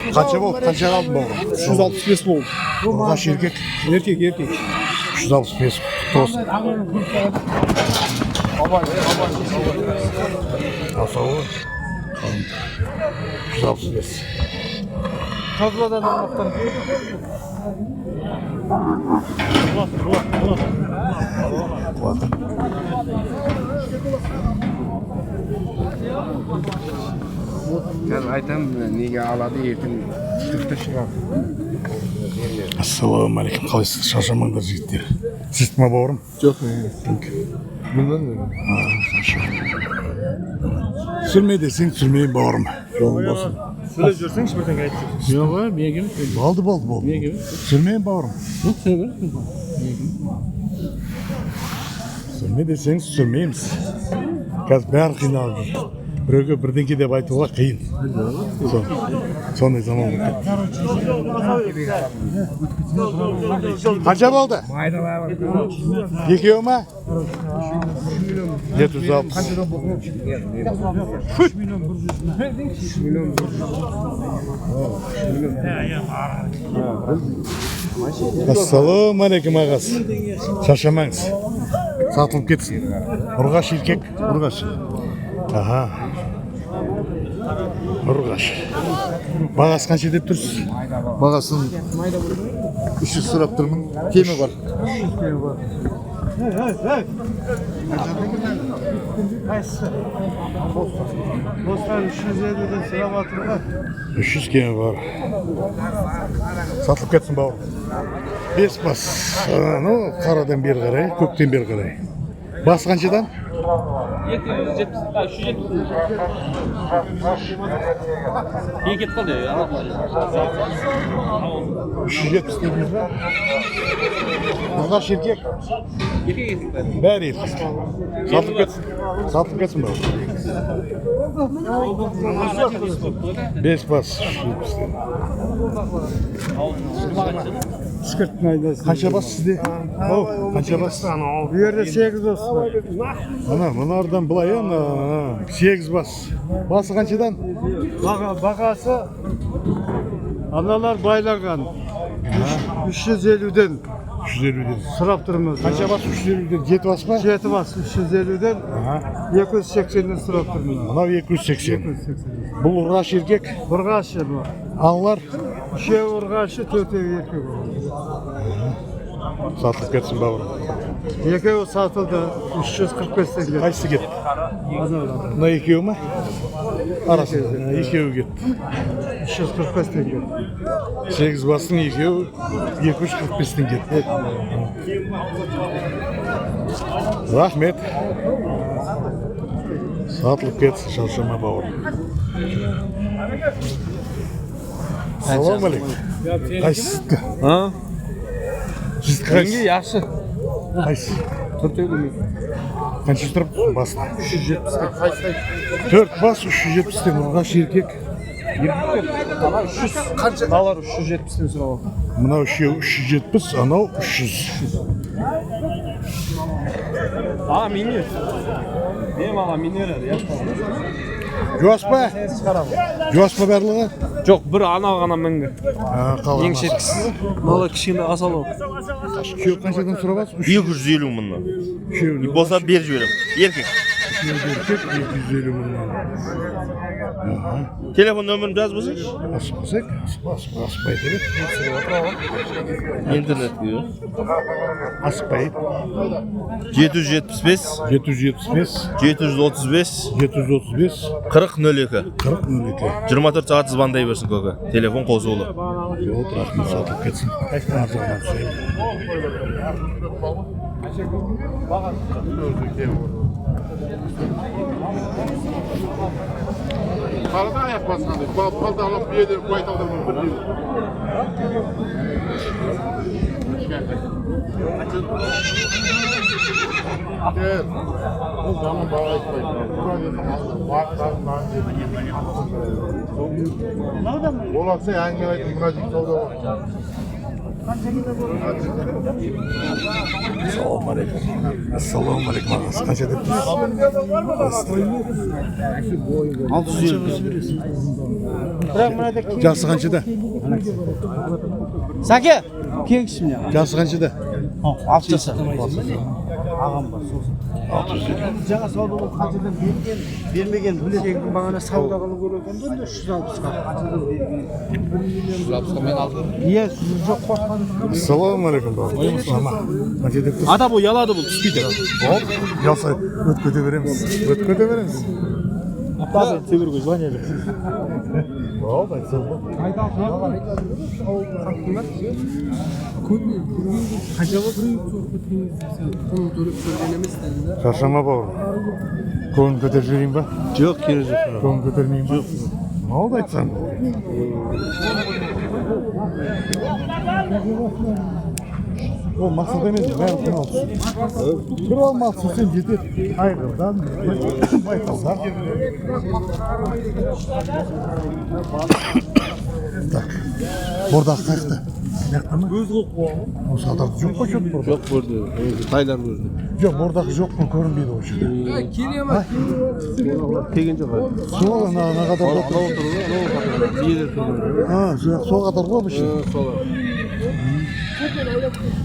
Қанша болды? Қанша қалдың, бауырым? 365 болды. Ұрғашы еркек? Еркек, еркек. 365, құтты болсын. Асауы қалың. 365. Тазадан ақтар. Қуаты. Қазір айтамын, неге алады, ертең шықты шығады. Ассалаумағалейкум, қалайсыз? Шаршамаңдар, жігіттер. Сіздікі ма, бауырым? Жоқ, мындан. Түсірме десең, түсірмеймін, бауырым. Жолың болсын. Сөйлеп жүрсеңші, бірдеңе айтып. Жоқ, менге емес. Болды, болды, болды. Менге емес. Түсірмеймін, бауырым. Жоқ, түсіре бер. Түсірме десеңіз, түсірмейміз. Қазір бәрі қиналып жүр. Біреуге бірдеңке деп айтуға қиын. Сондай заман болып кетті. Қанша болды? Екеуі ма? 760. Ассалаумағалейкум, ағасы. Шаршамаңыз. Сатылып кетсін. Ұрғаш еркек, ұрғаш. Аха. Ұрғаш. Бағасы қанша деп тұрсыз? Бағасын 300 сұрап тұрмын. Кемі бар. Қайсысы? Достар, 350-ден сұрап жатыр ғой. 300 кемі бар. Сатылып кетсін, бауырым. Бес бас. Ну, қарадан бері қарай, көктен бері қарай. Басы қаншадан? 270, а, 370. Екі кетіп қалды. 370 дедіңіз ба? Ұрғаш еркек. Еркек, еркек бәрі. Бәрі еркек. Сатылып кетсін. Сатылып кетсін, бауырым. Бес бас. 370-тен. Үшкірттің айдасы. Қанша бас сізде? Ау, қанша бас? Бұл жерде 8 бас бар. Ана, мынардан былай, ана, сегіз бас. Басы қаншадан? Бағасы аналар байланған. 350-ден 350-ден. сұрап тұрмыз. Қанша бас 350-ден? Жеті бас па? 7 бас 350-ден, 280-ден сұрап тұрмыз. Мынау 280. 280. Бұл ұрғашы еркек, Ұрғашы бұл. аналар Үшеуі ұрғашы, төртеуі еркек. Сатылып кетсін, бауырым. Екеуі сатылды 345 теңге. Қайсысы кетті? Аналар. Мына екеуі ма? Арасында екеуі кетті. 345 теңге. Сегіз бастың екеуі 245 теңге. Рахмет. Сатылып кетсін, шаршама, бауырым. Ассалаумағалейкум. Қайсысы? А? Сіздікі қайсысы? Жақсы. Қайсысы? Төртеуі. Қанша тұрып басына? 370. Төрт бас 370-тен, ұрғашы еркек. Ана 300. Қанша? Мыналар 370-тен сұрап жатыр. Мынау үшеуі 370, анау 300. А, минер. Мен маған минер еді. Жуас па? Жуас па барлығы? Жоқ, бір ана ғана мінгі. А, қалған Ең шеткісі. Мыналар кішкене асалау. Үшеуі қаншадан сұрап аласыз? 250 мыңнан. Үшеуін. Болса беріп жіберемін. Еркек. Үшеуі еркек, 250 мыңнан. Телефон нөмірін жазып алсайшы. Аспасақ, аспа, аспа, аспай керек. Интернетке. Аспай. 775 775, 735 735, 40 02. 40 02. 24 сағат звондай берсін, көке. Телефон қосулы. Болды, рахмет, сатылып кетсін. Ар жағынан түсейік. Қарада аяқ басқандай. Балды алып биеден байталдан бірдей. Gel. Bu zaman bana айтпайды. Тура келсең алды. Бақтарын нан жеді. Болатса әңгіме айтып, мына жігіт сауда ғой. Ассалаумағалейкум. Ассалаумағалейкум, ағасы. Қанша деп тұрсыз? 650. Жасы қаншада? Сәке, келіңізші міне. Жасы қаншада? 6 жасар. 650. Жаңа сауда болып қаншадан берген, бермеген біледі. Бағана сауда қылу керек екен да 360-қа. Қаншадан берген? 1 миллион. Иә, жоқ қосқан. Ассалаумағалейкум, бауырым. Ама, қанша деп тұрсыз? Ата, бұл ұялады, бұл түспейді. Болды. Ұялса өтіп кете береміз. Өтіп кете береміз. Тебіруге желание жоқ. Болды, айтсам болды. Шаршама, бауырым. Көңіл көтеріп жіберейін ба? Жоқ, керек жоқ. Көңіл көтермейін ба? Не болды, айтсам? Ол мақсат емес, бәрі мал. Бір ал мал түсірсең жетеді. Айғырдан, байталдан. Так, бордақ қаяқта? Мына ма? Өз қойып қойған. Осы адамда жоқ қой, жоқ бордақ. Жоқ, көрді. Тайлар көрді. Жоқ, бордақ жоқ қой, көрінбейді ол жерде. Келген жоқ. Сол ана қатарда Анау отыр. отыр ғой, анау қатар. Биелер тұр. А, сол қатар ғой бұл жерде. Солар.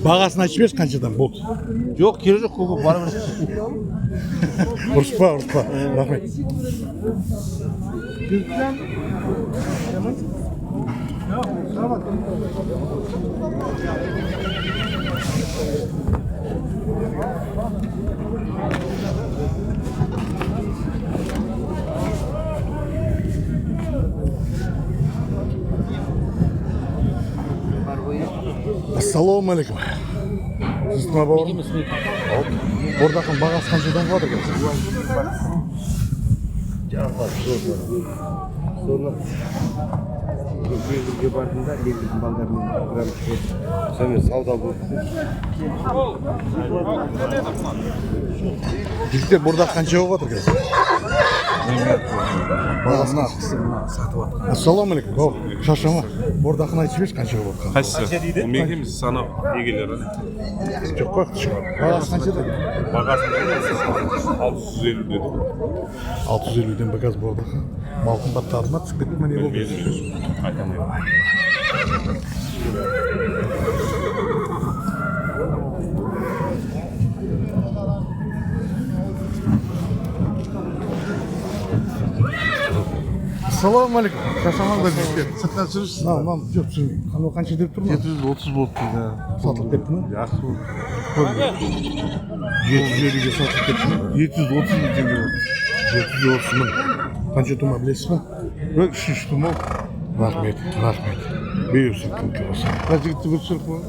Бағасын айтып жіберші, қаншадан болды. Жоқ, керек жоқ, көке, бара берсін. Ұрыспа, ұрыспа. Рахмет. Ассалаумағалейкум. Сіздің ма, бауырым? Бордақтың бағасы қаншадан болады екен? Соны Леңгірге бардым да, Леңгірдің балдарымен грамм сонымен сауда болды. Жігіттер, бордақ қанша болып жатыр қазір? Бағасы Ассалаумағалейкум, бауыр. Шаршама. Бордақын айтып жіберші, қанша болып жатқанын. Қайсысы? Ол менікі емес, анау егелері. Жоқ қой, бағасы қаншадан? Бағасын 650 деді. 650-ден ба қазір бордақы? Мал қымбаттады ма, түсіп кетті ма, не болды? Айта алмаймын. Ассалаумағалейкум. Шаршамаңдар, жігіттер. Сырттан түсірші. Мынау, мынау, жоқ, түсірмеймін. Анау қанша деп тұр ма? 730 болды дейді. Сатылып кетті ме? Жақсы болды. 750-ге сатылып кетті ме? 730 мың теңге болды. 730 мың. Қанша тума, білесіз ба? Бір үшінші тума. Рахмет, рахмет. Бұйырсын, кімге болса. Мына жігітті бір түсіріп қой.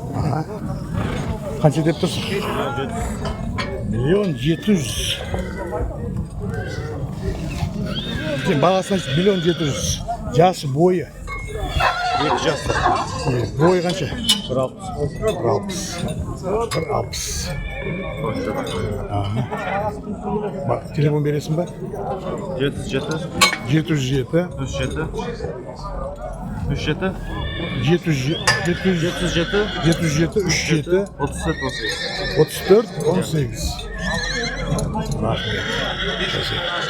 Қанша деп тұрсың? 1 700 000. Сен бағасын айтшы, 1 700 000. Жасы, бойы. 2 жаста. Бойы қанша? 1,60. 1,60. 1,60. Аха. Бak, телефон бересің ба? 707 707 37 37 707 707 707 37 34 18. 34 18. Рахмет. Teşekkür.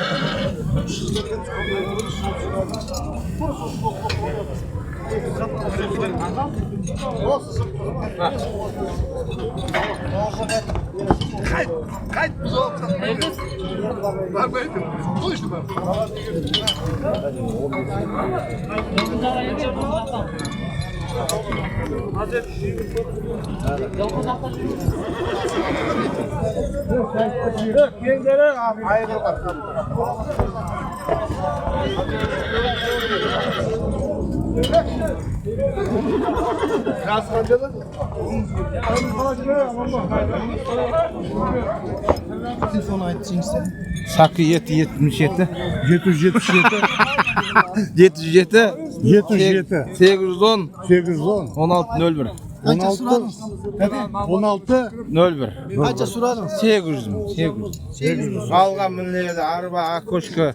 Сакы 777 777 707 707 810 810 16 01. Қанша сұрадыңыз? 16 01. Қанша сұрадыңыз? 800 мың. 800. Алға мініледі, арба, окошко.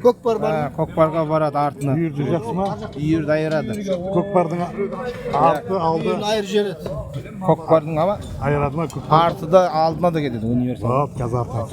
Көкпар бар ма? Көкпарға барады артына. Үйірді жақсы ма? Үйірді айырады. Көкпардың арты алды Айыр жереді. Көкпардың ама айырады ма көкпар? арты да алдына да кетеді универсал. Вот, қазір артына.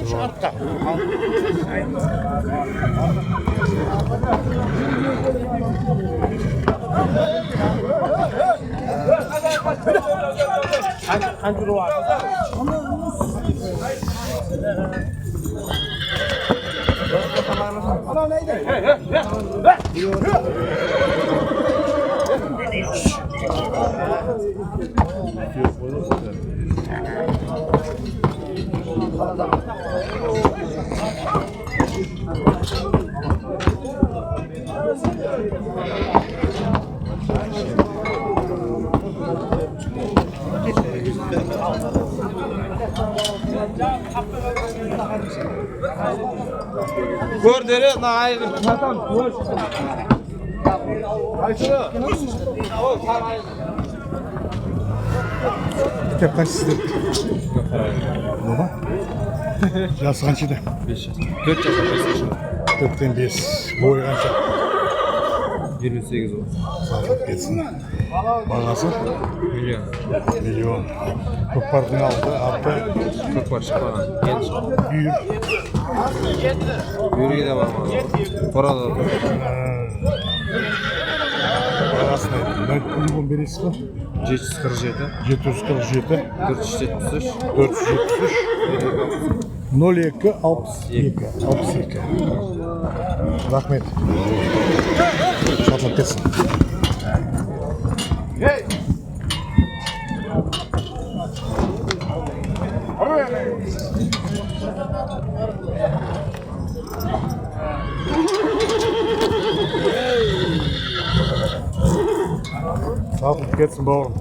Көрдері мына айғыр. Кітап қайсысы деп? Мынау ма? Жасы қаншада? 5 жас. 4 жас 5 жас. 4-тен 5. Бойы қанша? 28 ол. Сатылып кетсін. Бағасы? Миллион. Миллион. Көкпардың алды, арты, Көкпар шықпаған. Енді шықты. үйір. Үйірге де бармаған. Қорада да тұр. Бағасын айттым. Мына телефон бересіз ба? 747 747 473 473 02 62 62. Рахмет. Сатылып кетсін. Сатылып кетсін, бауырым.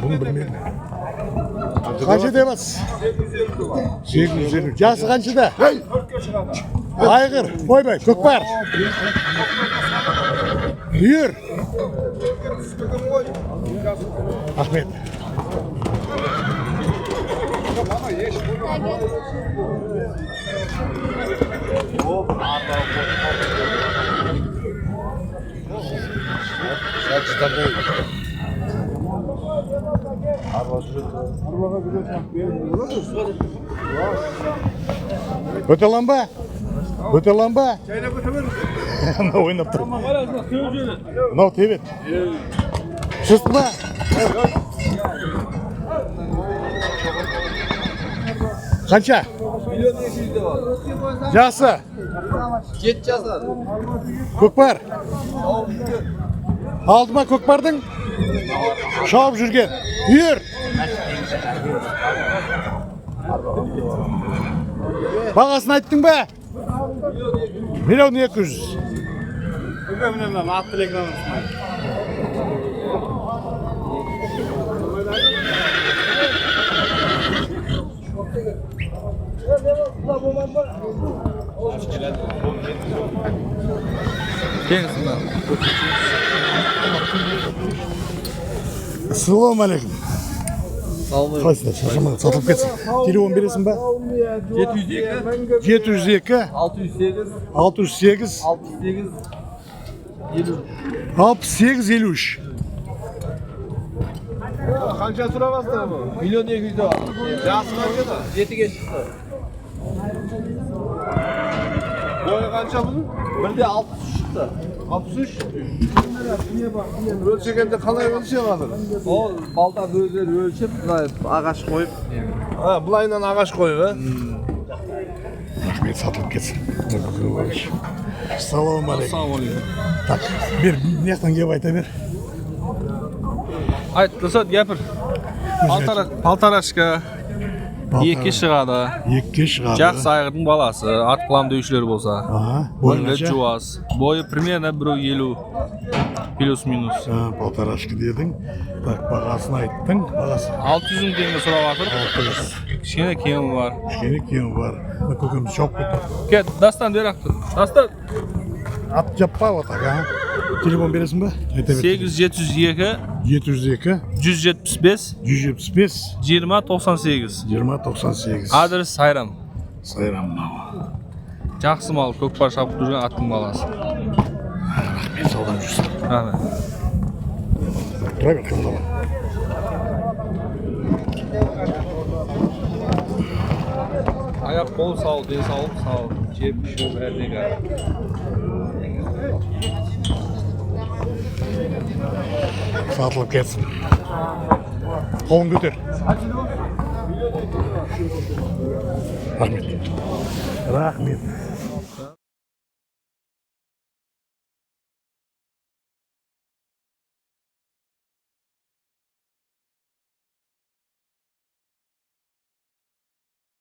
Бұны білмедім. Қанша дейміз? 850. Жасы қаншада? Айғыр, ойбай, көкпар. Үйір. Рахмет. Өте алам ба? Өте алам ба? Мынау ойнап тұр. Мынау тебет. Шықты ма? Қанша? Жасы? 7 жасар. Көкпар. Алды ма көкпардың? Шауып жүрген. Үйір. Бағасын айттың ба? 1 200 000. Ассалаумағалейкум. Қалайсыздар? Шаршамадың, сатылып кетсін. Телефон бересің ба? 702 702 608 608 68 68 53. Қанша сұравасыздар бұл? 1 200 000 Жасы қаншада? 7-ге шықты. Бойы қанша бұның? 1-де 63 шықты. 63? Өлшегенде қалай өлшеп жатыр? Ол балдар өздері өлшеп, былай ағаш қойып, Ha, былайынан ағаш қойып, ә? Рахмет, сатылып кетсін. Ассалаумағалейкум. Так, бер, мына жақтан келіп айта бер. Айт, Дылшат, гапир. Полторашка. Екіге шығады. Екіге шығады. Жақсы айғырдың баласы, ат қылам деушілер болса. Ага, бойы Бойы қанша? жуас. Бойы примерно 1,50 плюс минус. А, полторашка дедің. Так, бағасын айттың. Бағасы 600 мың теңге сұрап жатыр. 600. Кішкене кемі бар. Кішкене кемі бар. Мына көкеміз шауып кетті. Кет, Дастан бер ақты. Дастан. Ат жаппа вот так, а? Телефон бересің ба? Айта бер. 8702 702 175 175 20 98. 20 98. Адрес Сайрам. Сайрам мынау. Жақсы мал, көкпар шапып жүрген аттың баласы. Рахмет, саудан жүрсін. Рахмет. Тұра бер, қимылдама. Аяқ қол сау, денсаулық сау, жеп ішу бәрі де кәдімгі. Сатылып кетсін. Қолын көтер. Рахмет. Рахмет.